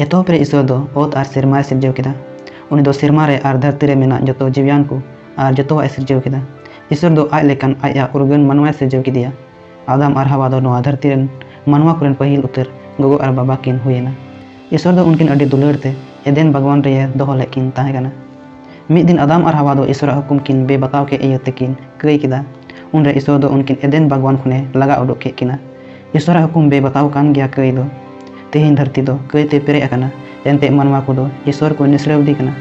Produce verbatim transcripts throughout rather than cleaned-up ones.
ᱮᱛᱚᱦᱚᱵ ᱨᱮ ᱤᱥᱚᱨ ᱫᱚ ᱚᱛ ᱟᱨ ᱥᱮᱨᱢᱟᱭ ᱥᱤᱨᱡᱟᱹᱣ ᱠᱮᱫᱟ᱾ ᱩᱱᱤ ᱫᱚ ᱥᱮᱨᱢᱟ ᱨᱮ ᱟᱨ ᱫᱷᱟᱹᱨᱛᱤ ᱨᱮ ᱢᱮᱱᱟᱜ ᱡᱚᱛᱚ ᱡᱤᱣᱤᱭᱟᱱ ᱠᱚ ᱟᱨ ᱡᱚᱛᱚᱣᱟᱜ ᱮ ᱥᱤᱨᱡᱟᱹᱣ ᱠᱮᱫᱟ᱾ ᱤᱥᱚᱨ ᱫᱚ ᱟᱡ ᱞᱮᱠᱟᱱ ᱟᱡᱟᱜ ᱩᱨᱜᱟᱹᱱ ᱢᱟᱱᱣᱟᱭ ᱥᱤᱨᱡᱟᱹᱣ ᱠᱮᱫᱮᱭᱟ᱾ ᱟᱫᱟᱢ ᱟᱨ ᱦᱟᱣᱟ ᱫᱚ ᱱᱚᱣᱟ ᱫᱷᱟᱹᱨᱛᱤ ᱨᱮᱱ ᱢᱟᱱᱣᱟ ᱠᱚᱨᱮᱱ ᱯᱟᱹᱦᱤᱞ ᱩᱛᱟᱹᱨ ᱜᱚᱜᱚ ᱟᱨ ᱵᱟᱵᱟ ᱠᱤᱱ ᱦᱩᱭᱮᱱᱟ᱾ ᱤᱥᱚᱨ ᱫᱚ ᱩᱱᱠᱤᱱ ᱟᱹᱰᱤ ᱫᱩᱞᱟᱹᱲ ᱛᱮ ᱮᱫᱮᱱ ᱵᱟᱜᱽᱣᱟᱱ ᱨᱮᱭᱮ ᱫᱚᱦᱚ ᱞᱮᱫ ᱠᱤᱱ ᱛᱟᱦᱮᱸ ᱠᱟᱱᱟ᱾ ᱢᱤᱫ ᱫᱤᱱ ᱟᱫᱟᱢ ᱟᱨ ᱦᱟᱣᱟ ᱫᱚ ᱤᱥᱚᱨᱟᱜ ᱦᱩᱠᱩᱢ ᱠᱤᱱ ᱵᱮᱵᱟᱛᱟᱣ ᱠᱮᱫ ᱤᱭᱟᱹ ᱛᱮᱠᱤᱱ ᱠᱟᱹᱭ ᱠᱮᱫᱟ᱾ ᱩᱱᱨᱮ ᱤᱥᱚᱨ ᱫᱚ ᱩᱱᱠᱤᱱ ᱮᱫᱮᱱ ᱵᱟᱜᱽᱣᱟᱱ ᱠᱷᱚᱱᱮ ᱞᱟᱜᱟ ᱩᱰᱩᱠ ᱠᱮᱫ ᱠᱤᱱᱟ᱾ ᱤᱥᱚᱨᱟᱜ ᱦᱩᱠᱩᱢ ᱵᱮᱵᱟᱛᱟᱣ ᱠᱟᱱ ᱜᱮᱭᱟ ᱠᱟᱹᱭ ᱫᱚ᱾ ᱛᱮᱦᱮᱧ ᱫᱷᱟᱹᱨᱛᱤ ᱫᱚ ᱠᱟᱹᱭ ᱛᱮ ᱯᱮᱨᱮᱡ ᱟᱠᱟᱱᱟ᱾ ᱮᱱᱛᱮ ᱢᱟᱱᱣᱟ ᱠᱚᱫᱚ ᱤᱥᱚᱨ ᱠᱚ ᱱᱤᱥᱲᱟᱹᱣᱫᱤ ᱠᱟᱱᱟ᱾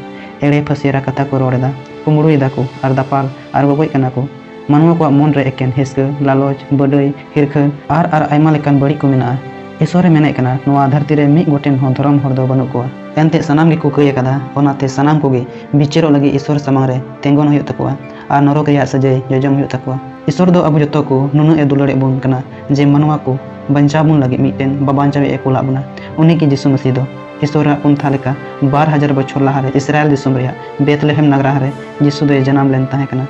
ᱮᱲᱮ ᱯᱷᱟᱹᱥᱤᱭᱟᱨᱟ ᱠᱟᱛᱷᱟ ᱠᱚ ᱨᱚᱲ ᱮᱫᱟ, ᱠᱩᱢᱵᱽᱲᱩᱭ ᱫᱟᱠᱚ ᱟᱨ ᱫᱟᱯᱟᱞ ᱟᱨ ᱜᱚᱜᱚᱡ ᱠᱟᱱᱟ ᱠᱚ᱾ ᱢᱟᱱᱣᱟ ᱠᱚᱣᱟᱜ ᱢᱚᱱ ᱨᱮ ᱮᱠᱮᱱ ᱦᱤᱥᱠᱟᱹ, ᱞᱟᱞᱚᱪ, ᱵᱟᱹᱰᱟᱹᱭ, ᱦᱤᱨᱠᱷᱟᱹ ᱟᱨ, ᱟᱨ ᱟᱭᱢᱟ ᱞᱮᱠᱟᱱ ᱵᱟᱹᱲᱤᱡ ᱠᱚ ᱢᱮᱱᱟᱜᱼᱟ᱾ ᱤᱥᱚᱨ ᱮ ᱢᱮᱱᱮᱫ ᱠᱟᱱᱟ, ᱱᱚᱣᱟ ᱫᱷᱟᱹᱨᱛᱤ ᱨᱮ ᱢᱤᱫ ᱜᱚᱴᱮᱱ ᱦᱚᱸ ᱫᱷᱚᱨᱚᱢ ᱦᱚᱲ ᱫᱚ ᱵᱟᱹᱱᱩᱜ ᱠᱚᱣᱟ᱾ ᱮᱱᱛᱮ ᱥᱟᱱᱟᱢ ᱜᱮᱠᱚ ᱠᱟᱹᱭ ᱟᱠᱟᱫᱟ, ᱚᱱᱟᱛᱮ ᱥᱟᱱᱟᱢ ᱠᱚᱜᱮ ᱵᱤᱪᱟᱹᱨᱚᱜ ᱞᱟᱹᱜᱤᱫ ᱤᱥᱚᱨ ᱥᱟᱢᱟᱝ ᱨᱮ ᱛᱤᱸᱜᱩᱱ ᱦᱩᱭᱩᱜ ᱛᱟᱠᱚᱣᱟ ᱟᱨ ᱱᱚᱨᱚᱠ ᱨᱮᱭᱟᱜ ᱥᱟᱹᱡᱟᱹᱭ ᱡᱚᱡᱚᱢ ᱦᱩᱭᱩᱜ ᱛᱟᱠᱚᱣᱟ᱾ ᱤᱥᱚᱨ ᱫᱚ ᱟᱵᱚ ᱡᱚᱛᱚ ᱠᱚ ᱱᱩᱱᱟᱹᱜ ᱮ ᱫᱩᱞᱟᱹᱲᱮᱫ ᱵᱚᱱ ᱠᱟᱱᱟ ᱡᱮ ᱢᱟᱱᱣᱟ ᱠᱚ ᱵᱟᱧᱪᱟᱣ ᱵᱚᱱ ᱞᱟᱹᱜᱤᱫ ᱢᱤᱫᱴᱮᱱ ᱵᱟᱵᱟᱧᱪᱟᱣᱤᱡ ᱮ ᱠᱩᱞᱟᱜ ᱵᱚᱱᱟ᱾ ᱩᱱᱤ ᱜᱮ ᱡᱤᱥᱩ ᱢᱟᱹᱥᱤ ᱫᱚ᱾ ᱤᱥᱚᱨᱟᱜ ᱠᱩᱱᱛᱷᱟ ᱞᱮᱠᱟ, ᱵᱟᱨ ᱦᱟᱡᱟᱨ ᱵᱚᱪᱷᱚᱨ ᱞᱟᱦᱟᱨᱮ ᱤᱥᱨᱟᱭᱮᱞ ᱫᱤᱥᱚᱢ ᱨᱮᱭᱟᱜ ᱵᱮᱛᱞᱮᱦᱮᱢ ᱱᱟᱜᱽᱨᱟ ᱨᱮ ᱡᱤᱥᱩ ᱫᱚᱭ ᱡᱟᱱᱟᱢ ᱞᱮᱱ ᱛᱟᱦᱮᱸ ᱠᱟᱱᱟ᱾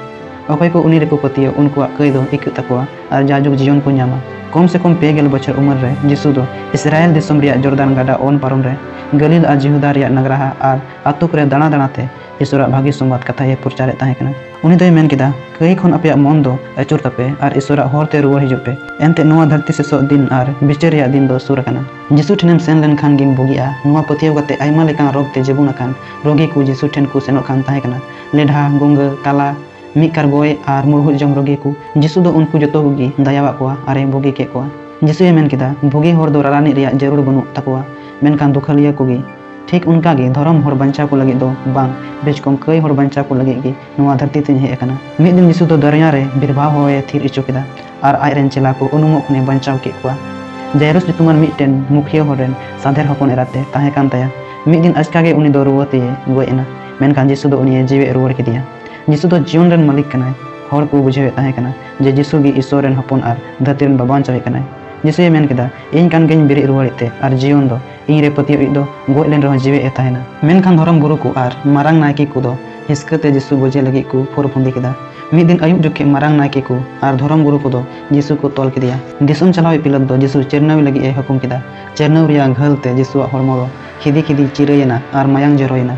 ᱚᱠᱚᱭ ᱠᱚ ᱩᱱᱤ ᱨᱮᱠᱚ ᱯᱟᱹᱛᱭᱟᱹᱣ, ᱩᱱᱠᱩᱣᱟᱜ ᱠᱟᱹᱭ ᱫᱚ ᱤᱠᱟᱹᱜ ᱛᱟᱠᱚᱣᱟ ᱟᱨ ᱡᱟᱭᱡᱩᱜᱽ ᱡᱤᱭᱚᱱ ᱠᱚ ᱧᱟᱢᱟ᱾ ᱠᱚᱢ ᱥᱮ ᱠᱚᱢ ᱯᱮ ᱜᱮᱞ ᱵᱚᱪᱷᱚᱨ ᱩᱢᱮᱨ ᱨᱮ ᱡᱤᱥᱩ ᱫᱚ ᱤᱥᱨᱟᱭᱮᱞ ᱫᱤᱥᱚᱢ ᱨᱮᱭᱟᱜ ᱡᱚᱨᱫᱟᱱ ᱜᱟᱰᱟ ᱚᱱ ᱯᱟᱨᱚᱢ ᱨᱮ ᱜᱟᱹᱞᱤᱞ ᱟᱨ ᱡᱤᱦᱩᱫᱟ ᱨᱮᱭᱟᱜ ᱱᱟᱜᱽᱨᱟᱦᱟ ᱟᱨ ᱟᱛᱳ ᱠᱚᱨᱮ ᱫᱟᱬᱟ ᱫᱟᱬᱟᱛᱮ ᱤᱥᱚᱨᱟᱜ ᱵᱷᱟᱹᱜᱤ ᱥᱚᱢᱵᱟᱫ ᱠᱟᱛᱷᱟᱭ ᱯᱨᱚᱪᱟᱨᱮᱫ ᱛᱟᱦᱮᱸ ᱠᱟᱱᱟ᱾ ᱩᱱᱤ ᱫᱚᱭ ᱢᱮᱱ ᱠᱮᱫᱟ, ᱠᱟᱹᱭ ᱠᱷᱚᱱ ᱟᱯᱮᱭᱟᱜ ᱢᱚᱱ ᱫᱚ ᱟᱹᱪᱩᱨ ᱛᱟᱯᱮ ᱟᱨ ᱤᱥᱚᱨᱟᱜ ᱦᱚᱨ ᱛᱮ ᱨᱩᱣᱟᱹᱲ ᱦᱤᱡᱩᱜ ᱯᱮ᱾ ᱮᱱᱛᱮ ᱱᱚᱣᱟ ᱫᱷᱟᱹᱨᱛᱤ ᱥᱮᱥᱚᱜ ᱫᱤᱱ ᱟᱨ ᱵᱤᱪᱟᱹᱨ ᱨᱮᱭᱟᱜ ᱫᱤᱱ ᱫᱚ ᱥᱩᱨ ᱟᱠᱟᱱᱟ᱾ ᱡᱤᱥᱩ ᱴᱷᱮᱱᱮᱢ ᱥᱮᱱ ᱞᱮᱱᱠᱷᱟᱱ ᱜᱮᱢ ᱵᱩᱜᱤᱜᱼᱟ᱾ ᱱᱚᱣᱟ ᱯᱟᱹᱛᱭᱟᱹᱣ ᱠᱟᱛᱮ ᱟᱭᱢᱟ ᱞᱮᱠᱟᱱ ᱨᱳᱜᱽ ᱛᱮ ᱡᱤᱵᱩᱱ ᱟᱠᱟᱱ ᱨᱳᱜᱤ ᱠᱚ ᱡᱤᱥᱩ ᱴᱷᱮᱱ ᱠᱚ ᱥᱮᱱᱚᱜ ᱠᱟᱱ ᱛᱟᱦᱮᱸ ᱠᱟᱱᱟ᱾ ᱞᱮᱰᱷᱟ, ᱜᱩᱝᱜᱟᱹ, ᱠᱟᱞᱟ, ᱢᱤᱫ ᱠᱟᱨ ᱜᱚᱡ ᱟᱨ ᱢᱩᱲᱦᱩᱫ ᱡᱚᱢ ᱨᱳᱜᱤ ᱠᱚ᱾ ᱡᱤᱥᱩ ᱫᱚ ᱩᱱᱠᱩ ᱡᱚᱛᱚ ᱠᱚᱜᱮ ᱫᱟᱭᱟᱣᱟᱫ ᱠᱚᱣᱟ ᱟᱨᱮ ᱵᱩᱜᱤ ᱠᱮᱫ ᱠᱚᱣᱟ᱾ ᱡᱤᱥᱩᱭ ᱢᱮᱱ ᱠᱮᱫᱟ, ᱵᱩᱜᱤ ᱦᱚᱲ ᱫᱚ ᱨᱟᱨᱟᱱᱤᱡ ᱨᱮᱭᱟᱜ ᱡᱟᱹᱨᱩᱲ ᱵᱟᱹᱱᱩᱜ ᱛᱟᱠᱚᱣᱟ, ᱢᱮᱱᱠᱷᱟᱱ ᱫᱩᱠᱷᱟᱹᱞᱤᱭᱟᱹ ᱠᱚᱜᱮ᱾ ᱴᱷᱤᱠ ᱚᱱᱠᱟ ᱜᱮ ᱫᱷᱚᱨᱚᱢ ᱦᱚᱲ ᱵᱟᱧᱪᱟᱣ ᱠᱚ ᱞᱟᱹᱜᱤᱫ ᱫᱚ ᱵᱟᱝ, ᱵᱮᱪᱠᱚᱢ ᱠᱟᱹᱭ ᱦᱚᱲ ᱵᱟᱧᱪᱟᱣ ᱠᱚ ᱞᱟᱹᱜᱤᱫ ᱜᱮ ᱱᱚᱣᱟ ᱫᱷᱟᱹᱨᱛᱤ ᱛᱮᱧ ᱦᱮᱡ ᱟᱠᱟᱱᱟ᱾ ᱢᱤᱫ ᱫᱤᱱ ᱡᱤᱥᱩ ᱫᱚ ᱫᱚᱨᱭᱟ ᱨᱮ ᱵᱤᱨᱵᱷᱟᱣ ᱦᱚᱭᱮ ᱛᱷᱤᱨ ᱦᱚᱪᱚ ᱠᱮᱫᱟ ᱟᱨ ᱟᱡ ᱨᱮᱱ ᱪᱮᱞᱟ ᱠᱚ ᱩᱱᱩᱢᱚᱜ ᱠᱷᱚᱱᱮ ᱵᱟᱧᱪᱟᱣ ᱠᱮᱫ ᱠᱚᱣᱟ᱾ ᱡᱟᱭᱨᱩᱥ ᱧᱩᱛᱩᱢᱟᱱ ᱢᱤᱫᱴᱮᱱ ᱢᱩᱠᱷᱤᱭᱟᱹ ᱦᱚᱲ ᱨᱮᱱ ᱥᱟᱫᱷᱮᱨ ᱦᱚᱯᱚᱱ ᱮᱨᱟᱛᱮ ᱛᱟᱦᱮᱸ ᱠᱟᱱ ᱛᱟᱭᱟ᱾ ᱢᱤᱫ ᱫᱤᱱ ᱟᱪᱠᱟ ᱜᱮ ᱩᱱᱤ ᱫᱚ ᱨᱩᱣᱟᱹ ᱛᱮᱭᱮ ᱜᱚᱡ ᱮᱱᱟ, ᱢᱮᱱᱠᱷᱟᱱ ᱡᱤᱥᱩ ᱫᱚ ᱩᱱᱤᱭᱮ ᱡᱤᱣᱮᱫ ᱨᱩᱣᱟᱹᱲ ᱠᱮᱫᱮᱭᱟ᱾ ᱡᱤᱥᱩ ᱫᱚ ᱡᱤᱭᱚᱱ ᱨᱮᱱ ᱢᱟᱹᱞᱤᱠ ᱠᱟᱱᱟᱭ᱾ ᱦᱚᱲ ᱠᱚ ᱵᱩᱡᱷᱟᱹᱣᱮᱫ ᱛᱟᱦᱮᱸ ᱠᱟᱱᱟ ᱡᱮ ᱡᱤᱥᱩ ᱜᱮ ᱤᱥᱚᱨ ᱨᱮᱱ ᱦᱚᱯᱚᱱ ᱟᱨ ᱫᱷᱟᱹᱨᱛᱤ ᱨᱮᱱ ᱵᱟᱧᱪᱟᱣᱤᱡ ᱠᱟᱱᱟᱭ᱾ ᱡᱤᱥᱩᱭ ᱢᱮᱱ ᱠᱮᱫᱟ, ᱤᱧ ᱠᱟᱱ ᱜᱮᱧ ᱵᱮᱨᱮᱫ ᱨᱩᱣᱟᱹᱲᱤᱡ ᱛᱮ ᱟᱨ ᱡᱤᱭᱚᱱ ᱫᱚ᱾ ᱤᱧ ᱨᱮ ᱯᱟᱹᱛᱭᱟᱹᱣᱤᱡ ᱫᱚ ᱜᱚᱡ ᱞᱮᱱ ᱨᱮᱦᱚᱸ ᱡᱤᱣᱮᱫ ᱮ ᱛᱟᱦᱮᱱᱟ᱾ ᱢᱮᱱᱠᱷᱟᱱ ᱫᱷᱚᱨᱚᱢ ᱜᱩᱨᱩ ᱠᱚ ᱟᱨ ᱢᱟᱨᱟᱝ ᱱᱟᱭᱠᱮ ᱠᱚᱫᱚ ᱦᱤᱥᱠᱟᱹ ᱛᱮ ᱡᱤᱥᱩ ᱜᱚᱡᱮ ᱞᱟᱹᱜᱤᱫ ᱠᱚ ᱯᱷᱚᱨ ᱯᱷᱩᱸᱫᱤ ᱠᱮᱫᱟ᱾ ᱢᱤᱫ ᱫᱤᱱ ᱟᱹᱭᱩᱵ ᱡᱚᱠᱷᱮᱡ ᱢᱟᱨᱟᱝ ᱱᱟᱭᱠᱮ ᱠᱚ ᱟᱨ ᱫᱷᱚᱨᱚᱢ ᱜᱩᱨᱩ ᱠᱚᱫᱚ ᱡᱤᱥᱩ ᱠᱚ ᱛᱚᱞ ᱠᱮᱫᱮᱭᱟ᱾ ᱫᱤᱥᱚᱢ ᱪᱟᱞᱟᱣᱤᱡ ᱯᱤᱞᱟᱛ ᱫᱚ ᱡᱤᱥᱩ ᱪᱮᱨᱱᱟᱣᱤ ᱞᱟᱹᱜᱤᱫ ᱮ ᱦᱩᱠᱩᱢ ᱠᱮᱫᱟ᱾ ᱪᱮᱨᱱᱟᱣ ᱨᱮᱭᱟᱜ ᱜᱷᱟᱹᱞ ᱛᱮ ᱡᱤᱥᱩᱣᱟᱜ ᱦᱚᱲᱢᱚ ᱫᱚ ᱠᱷᱤᱫᱤ ᱠᱷᱤᱫᱤ ᱪᱤᱨᱟᱹᱭᱮᱱᱟ ᱟᱨ ᱢᱟᱭᱟᱝ ᱡᱚᱨᱚᱭᱮᱱᱟ᱾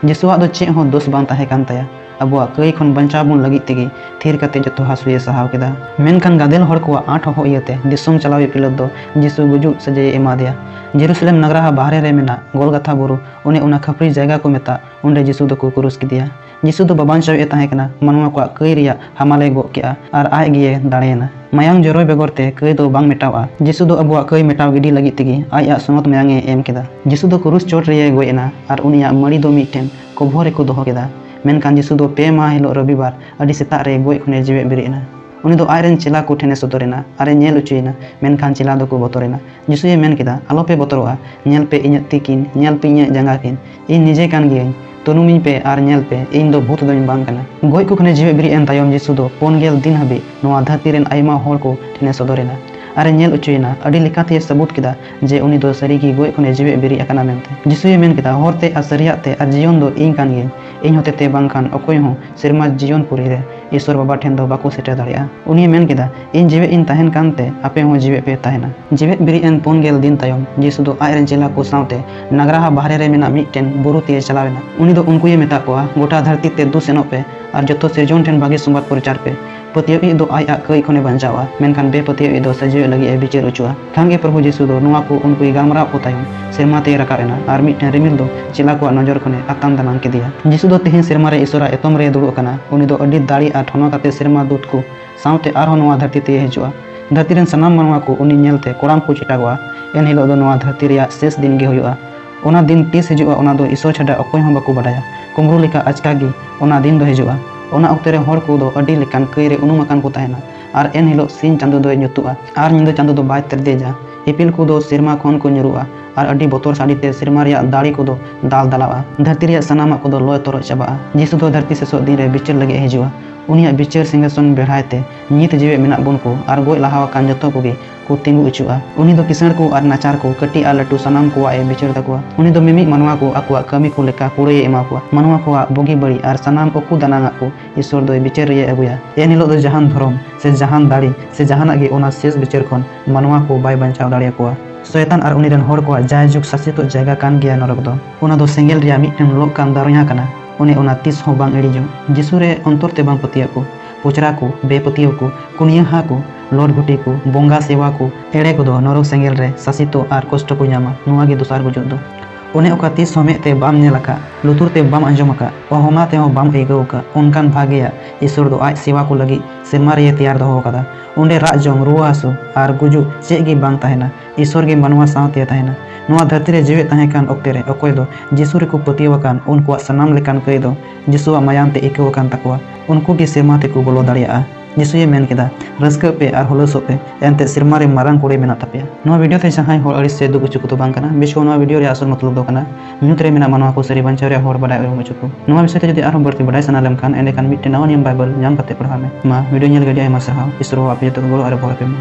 ᱡᱤᱥᱩᱣᱟᱜ ᱫᱚ ᱪᱮᱫ ᱦᱚᱸ ᱫᱳᱥ ᱵᱟᱝ ᱛᱟᱦᱮᱸ ᱠᱟᱱ ᱛᱟᱭᱟ᱾ ᱟᱵᱚᱣᱟᱜ ᱠᱟᱹᱭ ᱠᱷᱚᱱ ᱵᱟᱧᱪᱟᱣ ᱵᱚᱱ ᱞᱟᱹᱜᱤᱫ ᱛᱮᱜᱮ ᱛᱷᱤᱨ ᱠᱟᱛᱮ ᱡᱚᱛᱚ ᱦᱟᱹᱥᱩᱭᱮ ᱥᱟᱦᱟᱣ ᱠᱮᱫᱟ᱾ ᱢᱮᱱᱠᱷᱟᱱ ᱜᱟᱫᱮᱞ ᱦᱚᱲ ᱠᱚᱣᱟᱜ ᱟᱸᱴ ᱦᱚᱦᱚ ᱤᱭᱟᱹᱛᱮ ᱫᱤᱥᱚᱢ ᱪᱟᱞᱟᱣᱤᱡ ᱯᱤᱞᱟᱹᱛ ᱫᱚ ᱡᱤᱥᱩ ᱜᱩᱡᱩᱜ ᱥᱟᱹᱡᱟᱹᱭᱮ ᱮᱢᱟ ᱫᱮᱭᱟ᱾ ᱡᱮᱨᱩᱥᱟᱞᱮᱢ ᱱᱟᱜᱽᱨᱟ ᱦᱟ ᱵᱟᱦᱨᱮ ᱨᱮ ᱢᱮᱱᱟᱜ ᱜᱚᱞᱜᱟᱛᱷᱟ ᱵᱩᱨᱩ, ᱚᱱᱮ ᱚᱱᱟ ᱠᱷᱟᱹᱯᱨᱤ ᱡᱟᱭᱜᱟ ᱠᱚ ᱢᱮᱛᱟᱜ, ᱚᱸᱰᱮ ᱡᱤᱥᱩ ᱫᱚᱠᱚ ᱠᱩᱨᱩᱥ ᱠᱮᱫᱮᱭᱟ᱾ ᱡᱤᱥᱩ ᱫᱚ ᱵᱟᱵᱟᱧᱪᱟᱣ ᱮ ᱛᱟᱦᱮᱸ ᱠᱟᱱᱟ, ᱢᱟᱱᱣᱟ ᱠᱚᱣᱟᱜ ᱠᱟᱹᱭ ᱨᱮᱭᱟᱜ ᱦᱟᱢᱟᱞᱮ ᱜᱚᱜ ᱠᱮᱜᱼᱟ ᱟᱨ ᱟᱡ ᱜᱮᱭᱮ ᱫᱟᱲᱮᱭᱮᱱᱟ᱾ ᱢᱟᱭᱟᱝ ᱡᱚᱨᱚᱭ ᱵᱮᱜᱚᱨ ᱛᱮ ᱠᱟᱹᱭ ᱫᱚ ᱵᱟᱝ ᱢᱮᱴᱟᱣᱼᱟ᱾ ᱡᱤᱥᱩ ᱫᱚ ᱟᱵᱚᱣᱟᱜ ᱠᱟᱹᱭ ᱢᱮᱴᱟᱣ ᱜᱤᱰᱤ ᱞᱟᱹᱜᱤᱫ ᱛᱮᱜᱮ ᱟᱡ ᱟᱜ ᱥᱚᱱᱚᱛ ᱢᱟᱭᱟᱝ ᱮ ᱮᱢ ᱠᱮᱫᱟ᱾ ᱡᱤᱥᱩ ᱫᱚ ᱠᱩᱨᱩᱥ ᱪᱚᱴ ᱨᱮᱭᱮ ᱜᱚᱡ ᱮᱱᱟ ᱟᱨ ᱩᱱᱤᱭᱟᱜ ᱢᱟᱹᱲᱤ ᱫᱚ ᱢᱤᱫᱴᱮᱱ ᱠᱚᱵᱷᱚᱨ ᱨᱮᱠᱚ ᱫᱚᱦᱚ ᱠᱮᱫᱟ᱾ ᱢᱮᱱᱠᱷᱟᱱ ᱡᱤᱥᱩ ᱫᱚ ᱯᱮ ᱢᱟᱦᱟ ᱦᱤᱞᱳᱜ ᱨᱚᱵᱤᱵᱟᱨ ᱟᱹᱰᱤ ᱥᱮᱛᱟᱜ ᱨᱮ ᱜᱚᱡ ᱠᱷᱚᱱᱮ ᱡᱤᱣᱮᱫ ᱵᱮᱨᱮᱫ ᱮᱱᱟ᱾ ᱩᱱᱤ ᱫᱚ ᱟᱡ ᱨᱮᱱ ᱪᱮᱞᱟ ᱠᱚ ᱴᱷᱮᱱᱮ ᱥᱚᱫᱚᱨ ᱮᱱᱟ ᱟᱨᱮ ᱧᱮᱞ ᱦᱚᱪᱚᱭᱮᱱᱟ, ᱢᱮᱱᱠᱷᱟᱱ ᱪᱮᱞᱟ ᱫᱚᱠᱚ ᱵᱚᱛᱚᱨ ᱮᱱᱟ᱾ ᱡᱤᱥᱩᱭᱮ ᱢᱮᱱ ᱠᱮᱫᱟ, "ᱟᱞᱚᱯᱮ ᱵᱚᱛᱚᱨᱚᱜᱼᱟ, ᱧᱮᱞ ᱯᱮ ᱤᱧᱟᱹᱜ ᱛᱤ ᱠᱤᱱ, ᱧᱮᱞ ᱯᱮ ᱤᱧᱟᱹᱜ ᱡᱟᱸᱜᱟ ᱠᱤᱱ, ᱤᱧ ᱱᱤᱡᱮ ᱠᱟᱱ ᱜᱤᱭᱟᱹᱧ, ᱛᱩᱱᱩᱢᱤᱧ ᱯᱮ ᱟᱨ ᱧᱮᱞ ᱯᱮ, ᱤᱧ ᱫᱚ ᱵᱷᱩᱛ ᱫᱚᱧ ᱵᱟᱝ ᱠᱟᱱᱟ᱾" ᱜᱚᱡ ᱠᱚ ᱠᱷᱚᱱᱮ ᱡᱤᱣᱮᱫ ᱵᱮᱨᱮᱫ ᱮᱱ ᱛᱟᱭᱚᱢ ᱡᱤᱥᱩ ᱫᱚ ᱯᱩᱱ ᱜᱮᱞ ᱫᱤᱱ ᱦᱟᱹᱵᱤᱡ ᱱᱚᱣᱟ ᱫᱷᱟᱹᱨᱛᱤ ᱨᱮᱱ ᱟᱭᱢᱟ ᱦᱚᱲ ᱠᱚ ᱴᱷᱮᱱᱮ ᱥᱚᱫᱚᱨ ᱮᱱᱟ ᱟᱨᱮ ᱧᱮᱞ ᱦᱚᱪᱚᱭᱮᱱᱟ᱾ ᱟᱹᱰᱤ ᱞᱮᱠᱟᱛᱮᱭ ᱥᱟᱹᱵᱩᱛ ᱠᱮᱫᱟ ᱡᱮ ᱩᱱᱤ ᱫᱚ ᱥᱟᱹᱨᱤᱜᱮ ᱜᱚᱡ ᱠᱷᱚᱱᱮ ᱡᱤᱣᱮᱫ ᱵᱮᱨᱮᱫ ᱟᱠᱟᱱᱟ ᱢᱮᱱᱛᱮ᱾ ᱡᱤᱥᱩᱭᱮ ᱢᱮᱱ ᱠᱮᱫᱟ, "ᱦᱚᱨ ᱛᱮ ᱟᱨ ᱥᱟᱹᱨᱤᱭᱟᱜ ᱛᱮ ᱟᱨ ᱡᱤᱭᱚᱱ ᱫᱚ ᱤᱧ ᱠᱟᱱ ᱜᱤᱭᱟᱹᱧ᱾ ᱤᱧ ᱦᱚᱛᱮᱛᱮ ᱵᱟᱝᱠᱷᱟᱱ ᱚᱠᱚᱭ ᱦᱚᱸ ᱥᱮᱨᱢᱟ ᱡᱤᱭᱚᱱ ᱯᱩᱨᱤ ᱨᱮ ᱤᱥᱚᱨ ᱵᱟᱵᱟ ᱴᱷᱮᱱ ᱫᱚ ᱵᱟᱠᱚ ᱥᱮᱴᱮᱨ ᱫᱟᱲᱮᱭᱟᱜᱼᱟ᱾" ᱩᱱᱤᱭ ᱢᱮᱱ ᱠᱮᱫᱟ, "ᱤᱧ ᱡᱤᱣᱮᱫ ᱤᱧ ᱛᱟᱦᱮᱱ ᱠᱟᱱᱛᱮ ᱟᱯᱮ ᱦᱚᱸ ᱡᱤᱣᱮᱫ ᱯᱮ ᱛᱟᱦᱮᱱᱟ᱾" ᱡᱤᱣᱮᱫ ᱵᱮᱨᱮᱫ ᱮᱱ ᱯᱩᱱ ᱜᱮᱞ ᱫᱤᱱ ᱛᱟᱭᱚᱢ, ᱡᱤᱥᱩ ᱫᱚ ᱟᱡ ᱨᱮᱱ ᱪᱮᱞᱟ ᱠᱚ ᱥᱟᱶᱛᱮ ᱱᱟᱜᱽᱨᱟᱦᱟ ᱵᱟᱦᱨᱮ ᱨᱮ ᱢᱮᱱᱟᱜ ᱢᱤᱫᱴᱮᱱ ᱵᱩᱨᱩ ᱛᱮᱭ ᱪᱟᱞᱟᱣ ᱮᱱᱟ᱾ ᱩᱱᱤ ᱫᱚ ᱩᱱᱠᱩᱭ ᱢᱮᱛᱟᱫ ᱠᱚᱣᱟ, "ᱜᱚᱴᱟ ᱫᱷᱟᱹᱨᱛᱤ ᱛᱮ ᱫᱩ ᱥᱮᱱᱚᱜ ᱯᱮ ᱟᱨ ᱡᱚᱛᱚ ᱥᱤᱨᱡᱚᱱ ᱴᱷᱮᱱ ᱵᱷᱟᱜᱮ ᱥᱚᱢᱵᱟᱫ ᱯᱨᱚᱪᱟᱨ ᱯᱮ᱾ ᱯᱟᱹᱛᱭᱟᱹᱣᱤᱡ ᱫᱚ ᱟᱡ ᱟᱜ ᱠᱟᱹᱭ ᱠᱷᱚᱱᱮ ᱵᱟᱧᱪᱟᱣᱟ, ᱢᱮᱱᱠᱷᱟᱱ ᱵᱮᱯᱟᱹᱛᱭᱟᱹᱣᱤᱡ ᱫᱚ ᱥᱟᱹᱡᱟᱹᱭᱚᱜ ᱞᱟᱹᱜᱤᱫ ᱮ ᱵᱤᱪᱟᱹᱨ ᱦᱚᱪᱚᱜᱼᱟ᱾" ᱠᱷᱟᱱ ᱜᱮ ᱯᱨᱚᱵᱷᱩ ᱡᱤᱥᱩ ᱫᱚ ᱱᱚᱣᱟ ᱠᱚ ᱩᱱᱠᱩᱭ ᱜᱟᱞᱢᱟᱨᱟᱣ ᱠᱚ ᱛᱟᱭᱚᱢ ᱥᱮᱨᱢᱟ ᱛᱮᱭ ᱨᱟᱠᱟᱵ ᱮᱱᱟ ᱟᱨ ᱢᱤᱫᱴᱮᱱ ᱨᱤᱢᱤᱞ ᱫᱚ ᱪᱮᱞᱟ ᱠᱚᱣᱟᱜ ᱱᱚᱡᱚᱨ ᱠᱷᱚᱱᱮ ᱟᱛᱟᱝ ᱫᱟᱱᱟᱝ ᱠᱮᱫᱮᱭᱟ᱾ ᱡᱤᱥᱩ ᱫᱚ ᱛᱮᱦᱮᱧ ᱥᱮᱨᱢᱟ ᱨᱮ ᱤᱥᱚᱨᱟᱜ ᱮᱛᱚᱢ ᱨᱮ ᱫᱩᱲᱩᱵ ᱟᱠᱟᱱᱟ᱾ ᱩᱱᱤ ᱫᱚ ᱟᱹᱰᱤ ᱫᱟᱲᱮ ᱟᱨ ᱴᱷᱚᱱᱚ ᱠᱟᱛᱮ ᱥᱮᱨᱢᱟ ᱫᱩᱛ ᱠᱚ ᱥᱟᱶᱛᱮ ᱟᱨᱦᱚᱸ ᱱᱚᱣᱟ ᱫᱷᱟᱹᱨᱛᱤ ᱛᱮᱭ ᱦᱤᱡᱩᱜᱼᱟ᱾ ᱫᱷᱟᱹᱨᱛᱤ ᱨᱮᱱ ᱥᱟᱱᱟᱢ ᱢᱟᱱᱣᱟ ᱠᱚ ᱩᱱᱤ ᱧᱮᱞᱛᱮ ᱠᱚᱲᱟᱢ ᱠᱚ ᱪᱮᱴᱟᱜᱚᱜᱼᱟ᱾ ᱮᱱ ᱦᱤᱞᱳᱜ ᱫᱚ ᱱᱚᱣᱟ ᱫᱷᱟᱹᱨᱛᱤ ᱨᱮᱭᱟᱜ ᱥᱮᱥ ᱫᱤᱱ ᱜᱮ ᱦᱩᱭᱩᱜᱼᱟ᱾ ᱚᱱᱟ ᱫᱤᱱ ᱛᱤᱥ ᱦᱤᱡᱩᱜᱼᱟ, ᱚᱱᱟ ᱫᱚ ᱤᱥᱚᱨ ᱪᱷᱟᱰᱟ ᱚᱠᱚᱭ ᱦᱚᱸ ᱵᱟᱠᱚ ᱵᱟᱰᱟᱭᱟ᱾ ᱠᱩᱢᱵᱽᱲᱩ ᱞᱮᱠᱟ ᱟᱪᱠᱟ ᱜᱮ ᱚᱱᱟ ᱫᱤᱱ ᱫᱚ ᱦᱤᱡᱩᱜᱼᱟ᱾ ᱚᱱᱟ ᱚᱠᱛᱮ ᱨᱮ ᱦᱚᱲ ᱠᱚᱫᱚ ᱟᱹᱰᱤ ᱞᱮᱠᱟᱱ ᱠᱟᱹᱭ ᱨᱮ ᱩᱱᱩᱢ ᱟᱠᱟᱱ ᱠᱚ ᱛᱟᱦᱮᱱᱟ᱾ ᱟᱨ ᱮᱱ ᱦᱤᱞᱳᱜ ᱥᱤᱧ ᱪᱟᱸᱫᱚ ᱫᱚᱭ ᱧᱩᱛᱩᱜᱼᱟ ᱟᱨ ᱧᱤᱫᱟᱹ ᱪᱟᱸᱫᱚ ᱫᱚ ᱵᱟᱭ ᱛᱮᱨᱫᱮᱡᱟ᱾ ᱤᱯᱤᱞ ᱠᱚᱫᱚ ᱥᱮᱨᱢᱟ ᱠᱷᱚᱱ ᱠᱚ ᱧᱩᱨᱩᱜᱼᱟ ᱟᱨ ᱟᱹᱰᱤ ᱵᱚᱛᱚᱨ ᱥᱟᱰᱮ ᱛᱮ ᱥᱮᱨᱢᱟ ᱨᱮᱭᱟᱜ ᱫᱟᱲᱮ ᱠᱚᱫᱚ ᱫᱟᱞ ᱫᱟᱞᱟᱜᱼᱟ᱾ ᱫᱷᱟᱹᱨᱛᱤ ᱨᱮᱭᱟᱜ ᱥᱟᱱᱟᱢᱟᱜ ᱠᱚᱫᱚ ᱞᱚᱭ ᱛᱚᱨᱚᱡ ᱪᱟᱵᱟᱜᱼᱟ᱾ ᱡᱤᱥᱩ ᱫᱚ ᱫᱷᱟᱹᱨᱛᱤ ᱥᱮᱥᱚᱜ ᱫᱤᱱ ᱨᱮ ᱵᱤᱪᱟᱹᱨ ᱞᱟᱹᱜᱤᱫ ᱮ ᱦᱤᱡᱩᱜᱼᱟ᱾ ᱩᱱᱤᱭᱟᱜ ᱵᱤᱪᱟᱹᱨ ᱥᱤᱝᱦᱟᱥᱚᱱ ᱵᱮᱲᱦᱟᱭ ᱛᱮ ᱧᱤᱛ ᱡᱤᱣᱮᱫ ᱢᱮᱱᱟᱜ ᱵᱚᱱ ᱠᱚ ᱟᱨ ᱜᱚᱡ ᱞᱟᱦᱟ ᱟᱠᱟᱱ ᱡᱚᱛᱚ ᱠᱚᱜᱮ ᱠᱚ ᱛᱤᱸᱜᱩ ᱚᱪᱚᱜᱼᱟ᱾ ᱩᱱᱤ ᱫᱚ ᱠᱤᱥᱟᱹᱬ ᱠᱚ ᱟᱨ ᱱᱟᱪᱟᱨ ᱠᱚ, ᱠᱟᱹᱴᱤᱡ ᱟᱨ ᱞᱟᱹᱴᱩ ᱥᱟᱱᱟᱢ ᱠᱚᱣᱟᱜ ᱮ ᱵᱤᱪᱟᱹᱨ ᱛᱟᱠᱚᱣᱟ᱾ ᱩᱱᱤ ᱫᱚ ᱢᱤᱢᱤᱫ ᱢᱟᱱᱣᱟ ᱠᱚ ᱟᱠᱚᱣᱟᱜ ᱠᱟᱹᱢᱤ ᱠᱚ ᱞᱮᱠᱟ ᱠᱩᱲᱟᱹᱭ ᱮ ᱮᱢᱟ ᱠᱚᱣᱟ᱾ ᱢᱟᱱᱣᱟ ᱠᱚᱣᱟᱜ ᱵᱩᱜᱤ ᱵᱟᱹᱲᱤᱡ ᱟᱨ ᱥᱟᱱᱟᱢ ᱩᱠᱩ ᱫᱟᱱᱟᱝᱟᱜ ᱠᱚ ᱤᱥᱚᱨ ᱫᱚᱭ ᱵᱤᱪᱟᱹᱨ ᱨᱮᱭᱮ ᱟᱹᱜᱩᱭᱟ᱾ ᱮᱱ ᱦᱤᱞᱳᱜ ᱫᱚ ᱡᱟᱦᱟᱱ ᱫᱷᱚᱨᱚᱢ ᱥᱮ ᱡᱟᱦᱟᱱ ᱫᱟᱲᱮ ᱥᱮ ᱡᱟᱦᱟᱱᱟᱜ ᱜᱮ ᱚᱱᱟ ᱥᱮᱥ ᱵᱤᱪᱟᱹᱨ ᱠᱷᱚᱱ ᱢᱟᱱᱣᱟ ᱠᱚ ᱵᱟᱭ ᱵᱟᱧᱪᱟᱣ ᱫᱟᱲᱮᱭᱟᱠᱚᱣᱟ᱾ ᱥᱚᱭᱛᱟᱱ ᱟᱨ ᱩᱱᱤ ᱨᱮᱱ ᱦᱚᱲ ᱠᱚᱣᱟᱜ ᱡᱟᱭᱡᱩᱜᱽ ᱥᱟᱥᱮᱛᱚᱜ ᱡᱟᱭᱜᱟ ᱠᱟᱱ ᱜᱮᱭᱟ ᱱᱚᱨᱚᱠ ᱫᱚ᱾ ᱚᱱᱟ ᱫᱚ ᱥᱮᱸᱜᱮᱞ ᱨᱮᱭᱟᱜ ᱢᱤᱫᱴᱮᱱ ᱞᱚᱜ ᱠᱟᱱ ᱫᱟᱨᱭᱟ ᱠᱟᱱᱟ᱾ ᱚᱱᱮ ᱚᱱᱟ ᱛᱤᱥ ᱦᱚᱸ ᱵᱟᱝ ᱤᱲᱤᱡᱚᱜ᱾ ᱡᱤᱥᱩ ᱨᱮ ᱚᱱᱛᱚᱨ ᱛᱮ ᱵᱟᱝ ᱯᱟᱹᱛᱭᱟᱹᱜ ᱠᱚ, ᱯᱚᱪᱨᱟ ᱠᱚ, ᱵᱮᱯᱟᱹᱛᱭᱟᱹᱣ ᱠᱚ, ᱠᱩᱱᱤᱭᱟᱹᱦᱟ ᱠᱚ, ᱞᱚᱴ ᱜᱷᱩᱴᱤ ᱠᱚ, ᱵᱚᱸᱜᱟ ᱥᱮᱣᱟ ᱠᱚ, ᱮᱲᱮ ᱠᱚᱫᱚ ᱱᱚᱨᱚᱠ ᱥᱮᱸᱜᱮᱞ ᱨᱮ ᱥᱟᱥᱮᱛᱚᱜ ᱟᱨ ᱠᱚᱥᱴᱚ ᱠᱚ ᱧᱟᱢᱟ᱾ ᱱᱚᱣᱟ ᱜᱮ ᱫᱚᱥᱟᱨ ᱜᱩᱡᱩᱜ ᱫᱚ᱾ ᱚᱱᱮ ᱚᱠᱟ ᱛᱤᱥ ᱦᱚᱸ ᱢᱮᱫ ᱛᱮ ᱵᱟᱢ ᱧᱮᱞ ᱟᱠᱟᱫ, ᱞᱩᱛᱩᱨ ᱛᱮ ᱵᱟᱢ ᱟᱸᱡᱚᱢ ᱟᱠᱟᱫ, ᱚᱦᱚᱢᱟ ᱛᱮᱦᱚᱸ ᱵᱟᱢ ᱟᱹᱭᱠᱟᱹᱣ ᱟᱠᱟᱫ, ᱚᱱᱠᱟᱱ ᱵᱷᱟᱜᱮᱭᱟᱜ ᱤᱥᱚᱨ ᱫᱚ ᱟᱡ ᱥᱮᱣᱟ ᱠᱚ ᱞᱟᱹᱜᱤᱫ ᱥᱮᱨᱢᱟ ᱨᱮᱭᱮ ᱛᱮᱭᱟᱨ ᱫᱚᱦᱚ ᱟᱠᱟᱫᱟ᱾ ᱚᱸᱰᱮ ᱨᱟᱜ ᱡᱚᱝ, ᱨᱩᱣᱟᱹ ᱦᱟᱹᱥᱩ ᱟᱨ ᱜᱩᱡᱩᱜ ᱪᱮᱫ ᱜᱮ ᱵᱟᱝ ᱛᱟᱦᱮᱱᱟ᱾ ᱤᱥᱚᱨ ᱜᱮ ᱢᱟᱱᱣᱟ ᱥᱟᱶᱛᱮ ᱛᱟᱦᱮᱱᱟ᱾ ᱱᱚᱣᱟ ᱫᱷᱟᱹᱨᱛᱤ ᱨᱮ ᱡᱤᱣᱮᱫ ᱛᱟᱦᱮᱸ ᱠᱟᱱ ᱚᱠᱛᱮ ᱨᱮ ᱚᱠᱚᱭ ᱫᱚ ᱡᱤᱥᱩ ᱨᱮᱠᱚ ᱯᱟᱹᱛᱭᱟᱹᱣ ᱟᱠᱟᱱ, ᱩᱱᱠᱩᱣᱟᱜ ᱥᱟᱱᱟᱢ ᱞᱮᱠᱟᱱ ᱠᱟᱹᱭ ᱫᱚ ᱡᱤᱥᱩᱣᱟᱜ ᱢᱟᱭᱟᱢ ᱛᱮ ᱟᱹᱭᱠᱟᱹᱣ ᱟᱠᱟᱱ ᱛᱟᱠᱚᱣᱟ᱾ ᱩᱱᱠᱩ ᱜᱮ ᱥᱮᱨᱢᱟ ᱛᱮᱠᱚ ᱵᱚᱞᱚ ᱫᱟᱲᱮᱭᱟᱜᱼᱟ᱾ ᱡᱤᱥᱩᱭᱮ ᱢᱮᱱ ᱠᱮᱫᱟ, "ᱨᱟᱹᱥᱠᱟᱹᱜ ᱯᱮ ᱟᱨ ᱦᱩᱞᱟᱹᱥᱚᱜ ᱯᱮ, ᱮᱱᱛᱮ ᱥᱮᱨᱢᱟ ᱨᱮ ᱢᱟᱨᱟᱝ ᱠᱩᱲᱟᱹᱭ ᱢᱮᱱᱟᱜ ᱛᱟᱯᱮᱭᱟ᱾" ᱱᱚᱣᱟ ᱵᱷᱤᱰᱤᱭᱳ ᱛᱮ ᱡᱟᱦᱟᱸᱭ ᱦᱚᱲ ᱟᱹᱲᱤᱥ ᱥᱮ ᱫᱩᱠ ᱦᱚᱪᱚ ᱠᱚᱫᱚ ᱵᱟᱝ ᱠᱟᱱᱟ᱾ ᱵᱮᱥ ᱠᱚ, ᱱᱚᱣᱟ ᱵᱷᱤᱰᱤᱭᱳ ᱨᱮᱭᱟᱜ ᱟᱥᱚᱞ ᱢᱚᱛᱞᱚᱵ ᱫᱚ ᱠᱟᱱᱟ ᱧᱩᱛ ᱨᱮ ᱢᱮᱱᱟᱜ ᱢᱟᱱᱣᱟ ᱠᱚ ᱥᱟᱹᱨᱤ ᱵᱟᱧᱪᱟᱣ ᱨᱮᱭᱟᱜ ᱦᱚᱨ ᱵᱟᱰᱟᱭ ᱩᱨᱩᱢ ᱦᱚᱪᱚ ᱠᱚ᱾ ᱱᱚᱣᱟ ᱵᱤᱥᱚᱭ ᱛᱮ ᱡᱩᱫᱤ ᱟᱨᱦᱚᱸ ᱵᱟᱹᱲᱛᱤ ᱵᱟᱰᱟᱭ ᱥᱟᱱᱟ ᱞᱮᱢ ᱠᱷᱟᱱ, ᱮᱸᱰᱮᱠᱷᱟᱱ ᱢᱤᱫᱴᱮᱱ ᱱᱟᱣᱟ ᱱᱤᱭᱚᱢ ᱵᱟᱭᱵᱮᱞ ᱧᱟᱢ ᱠᱟᱛᱮ ᱯᱟᱲᱦᱟᱣ ᱢᱮ᱾ ᱢᱟ, ᱵᱷᱤᱰᱤᱭᱳ ᱧᱮᱞ ᱞᱟᱹᱜᱤᱫ ᱟᱭᱢᱟ ᱥᱟᱨᱦᱟᱣ᱾ ᱤᱥᱚᱨ ᱵᱟᱵᱟ ᱟᱯᱮ ᱡᱚᱛᱚ ᱠᱚ ᱜᱚᱲᱚ ᱟᱨ ᱵᱚᱨ ᱟᱯᱮ ᱢᱟ᱾